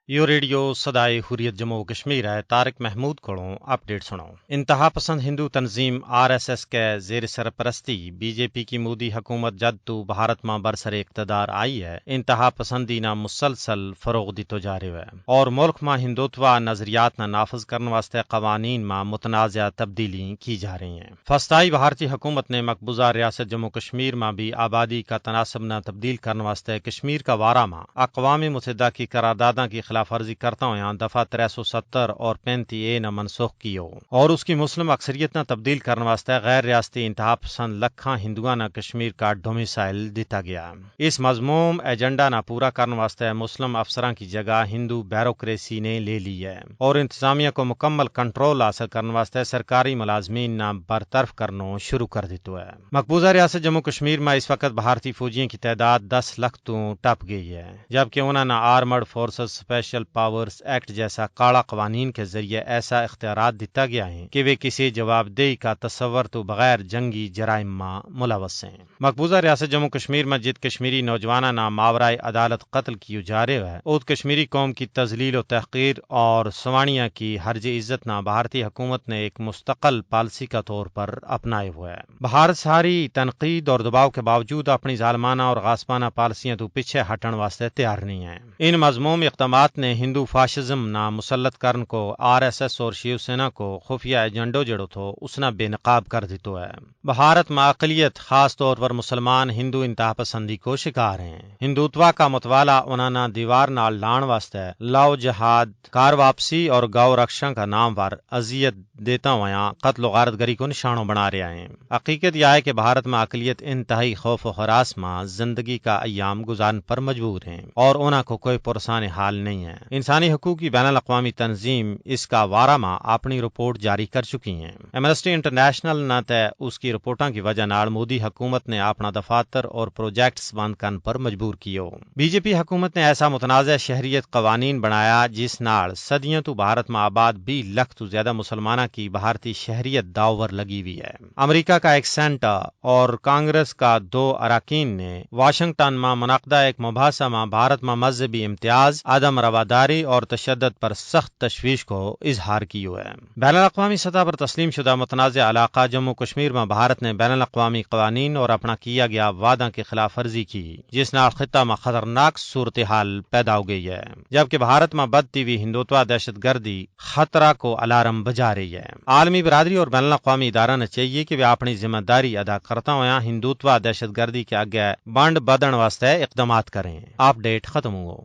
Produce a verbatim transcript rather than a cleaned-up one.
یوہ ریڈیو سدائے حریت جموں و کشمیر ہے۔ طارق محمود کولوں اپ ڈیٹ سنو۔ انتہا پسند ہندو تنظیم آر ایس ایس کے زیر سرپرستی بی جے پی کی مودی حکومت جد تو بھارت ما برسر اقتدار آئی ہے، انتہا پسندی نا مسلسل فروغ دیتو جا رہیو ہے اور ملک ما ہندوتوا نظریات نا نافذ کرن واسطے قوانین ما متنازعہ تبدیلی کی جا رہی ہیں۔ فستائی بھارتی حکومت نے مقبوضہ ریاست جموں و کشمیر ما بھی آبادی کا تناسب نا تبدیل کرن واسطے کشمیر کا وارا ما اقوام متحدہ کی قرارداداں کی خلاف ورزی کرتا ہویا دفعہ ترے سو ستر اور پینتی اے نا منسوخ کیو اور اس کی مسلم اکثریت نا تبدیل کرن واسطے غیر ریاستی انتہا پسند لکھاں ہندوؤں نا کشمیر کا ڈومیسائل دیتا گیا۔ اس مذموم ایجنڈا نا پورا کرن واسطے مسلم افسراں کی جگہ ہندو بیوروکریسی نے لے لی ہے اور انتظامیہ کو مکمل کنٹرول حاصل کرن واسطے سرکاری ملازمین نا برطرف کرنو شروع کر دیتو ہے۔ مقبوضہ ریاست جموں و کشمیر ما اس وقت بھارتی فوجیوں کی تعداد دس لکھ تو ٹپ گئی ہے، جبکہ انہاں نا آرمڈ فورسز سپیشل پاورز ایکٹ جیسا کالا قوانین کے ذریعے ایسا اختیارات دیتا گیا ہیں کہ وہ کسی جواب دہی کا تصور تو بغیر جنگی جرائم ما ملوث ہیں۔ مقبوضہ ریاست جموں و کشمیر ما جت کشمیری نوجواناں نا ماورائے عدالت قتل کیو جا رہیو ہے، ات کشمیری قوم کی تذلیل و تحقیر اور سوانیاں کی ہرج عزت نا بھارتی حکومت نے ایک مستقل پالیسی کا طور پر اپنائے ہوئے ہے۔ بھارت ساری تنقید اور دباؤ کے باوجود اپنی ظالمانہ اور غاصبانہ پالیسیاں تو پیچھے ہٹن واسطے تیار نہیں ہے۔ ان مذموم اقدامات نے ہندو فاشزم نا مسلط کرن کو آر ایس ایس اور شیو سینا کو خفیہ ایجنڈو جڑو تھو اس نا بے نقاب کر دیتو ہے۔ بھارت ما اقلیت خاص طور پر مسلمان ہندو انتہا پسندی کو شکار ہیں۔ ہندوتوا کا متوالا انہاں نا دیوار نال لان واسطے لو جہاد، کار واپسی اور گاؤ رکشاں کا نام پر اذیت دیتا ہویا قتل و غارت گری کو نشانو بنا رہیا ہیں۔ حقیقت یہ ہے کہ بھارت ما اقلیت انتہائی خوف و ہراس ما زندگی کا ایام گزارن پر مجبور ہیں اور انہاں کو کوئی پرسان حال نہیں ہے۔ انسانی حقوق کی بین الاقوامی تنظیم اس کا وارا ما اپنی رپورٹ جاری کر چکی ہیں۔ ایمنسٹی انٹرنیشنل نا تے اس کی رپورٹاں کی وجہ نال مودی حکومت نے اپنا دفاتر اور پروجیکٹس بند کرن پر مجبور کیو۔ بی جے پی حکومت نے ایسا متنازعہ شہریت قوانین بنایا جس نال صدیوں تو بھارت ما آباد بیس لکھ تو زیادہ مسلماناں کی بھارتی شہریت داؤ ور لگی ہوئی ہے۔ امریکہ کا ایک سینٹر اور کانگریس کا دو اراکین نے واشنگٹن ما منعقدہ ایک مباحثہ ما بھارت ما مذہبی امتیاز، عدم رواداری اور تشدد پر سخت تشویش کو اظہار کیو ہے۔ بین الاقوامی سطح پر تسلیم شدہ متنازعہ علاقہ جموں و کشمیر ما بھارت نے بین الاقوامی قوانین اور اپنا کیا گیا وعداں کی خلاف ورزی کی، جس نال خطہ ما خطرناک صورتحال پیدا ہو گئی ہے، جبکہ بھارت ما بدتی ہوئی ہندوتوا دہشت گردی خطرہ کو الارم بجا رہی ہے۔ عالمی برادری اور بین الاقوامی ادارہ نا چاہیے کہ وہ اپنی ذمہ داری ادا کرتا ہویا ہندوتوا دہشت گردی کے اگے بنڈ بدھن واسطے اقدامات کریں۔ اپ ڈیٹ ختم ہو۔